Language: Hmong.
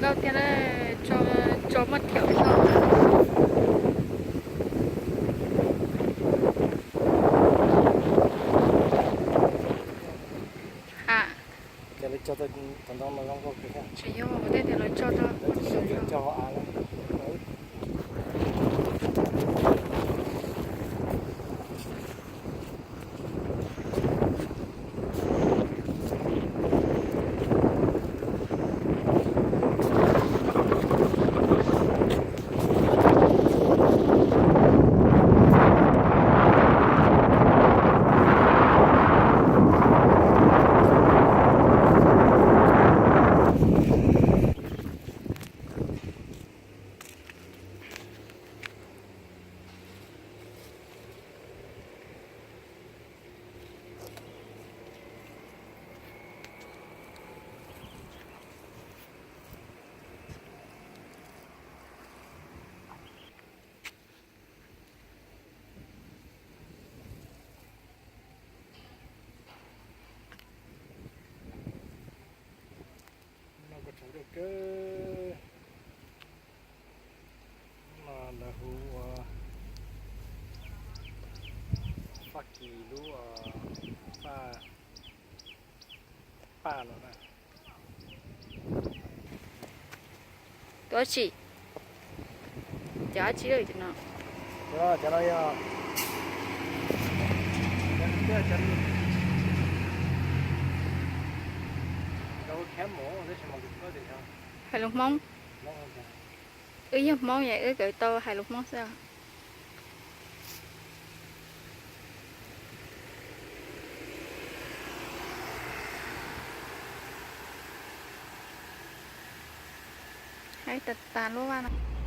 Tau tiag, tso, tso muab thiaum tau. Ha. Tsis yog, tej tias lawv tso rau. No koj tsav lawm kawg. No lawv hu ua Fab Kis lub paj, paj no na. Tus dab tsi? Cov dab tsi lawm cov no? Cov no yog, hais lus Hmoob. Wb yog Hmoob es wb kawm tau hais lus Hmoob xwb. Hais tas tas lub vaj no.